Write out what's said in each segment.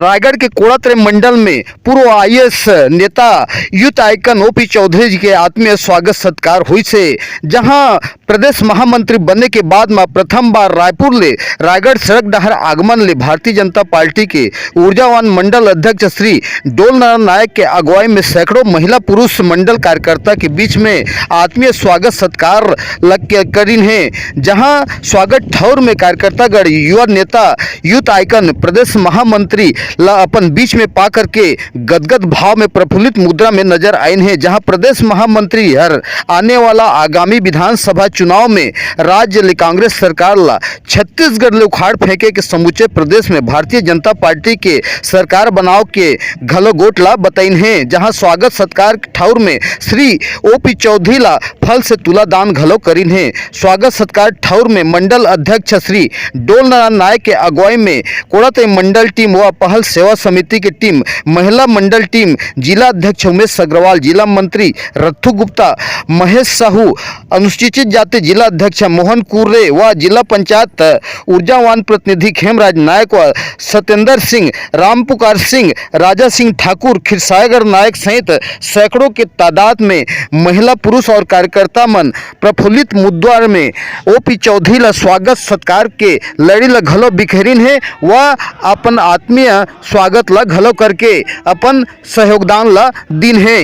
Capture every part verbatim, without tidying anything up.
रायगढ़ के कोड़ातरे मंडल में पूर्व आईएएस नेता यूथ आइकन ओपी चौधरी जी के आत्मीय स्वागत सत्कार होइस हे, जहां प्रदेश महामंत्री बनने के बाद म प्रथम बार रायपुर ले रायगढ़ सड़क डहर आगमन ले भारतीय जनता पार्टी के ऊर्जावान मंडल अध्यक्ष श्री डोल नारायण नायक के अगुवाई में सैकड़ों महिला पुरुष मंडल कार्यकर्ता के बीच में आत्मीय स्वागत सत्कार ल-, करिन हे, जहां स्वागत ठौर में कार्यकर्तागण युवा नेता यूथ आइकन प्रदेश महामंत्री ला अपन बीच में पा करके गदगद भाव में प्रफुल्लित मुद्रा में नजर आइन हे, जहां प्रदेश महामंत्री हर आने वाला आगामी विधानसभा चुनाव में राज्य ले कांग्रेस सरकार ला छत्तीसगढ़ ले उखाड़ फेंके के समूचे प्रदेश में भारतीय जनता पार्टी के सरकार बनाव के घलो गोठ ला बताइन हे, जहां स्वागत सत्कार ठौर में श्री ओपी चौधरी ला फल से तुला दान घलो करिन हे। स्वागत सत्कार ठौर में मंडल अध्यक्ष श्री डोल नारायण नायक के अगुवाई में कोड़ातरे मंडल टीम व पहल सेवा समिति के टीम, महिला मंडल टीम, जिला अध्यक्ष उमेश अग्रवाल, जिला मंत्री रत्थू गुप्ता, महेश साहू, अनुसूचित जाति जिला अध्यक्ष मोहन कुर्रे व जिला पंचायत ऊर्जावान प्रतिनिधि खेमराज नायक व सत्येंद्र सिंह, रामपुकार सिंह, राजा सिंह ठाकुर, खिरसागर नायक सहित सैकड़ों के तादाद में महिला, पुरुष और कार्यकर्ता मन प्रफुल्लित मुद्रा में ओपी चौधरी ला स्वागत सत्कार के लड़ी ला घलो बिखेरिन हे व अपन आत्मीय स्वागत ला घलो करके अपन सहयोगदान ला दिन हे।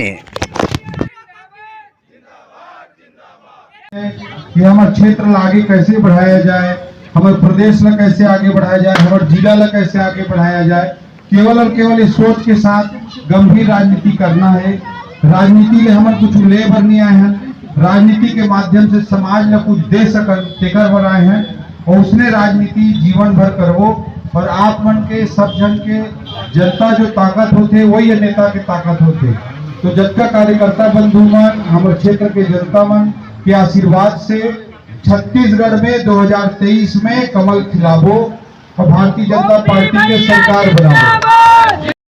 कि हमर क्षेत्र ला आगे कैसे बढ़ाया जाए, हमर प्रदेश ला कैसे आगे बढ़ाया जाए, हमर जिला ला कैसे आगे बढ़ाया जाए। केवल और केवल इस सोच के साथ गंभीर राजनीति करना है। राजनीति ले हमन कुछ ले बर नहीं आए हैं, राजनीति के माध्यम से समाज ला कुछ दे सकन तेकर बर आए हैं। और उसने राजनीति जीवन भर करबो। और आप मन के सब जन के जनता जो ताकत होथे वही ये नेता के ताकत होथे। तो जतका कार्यकर्ता बंधु मन, हमर क्षेत्र के जनता मन के आशीर्वाद से छत्तीसगढ़ में दो हज़ार तेईस में कमल खिलाबो और भारतीय जनता पार्टी के सरकार बनाबो।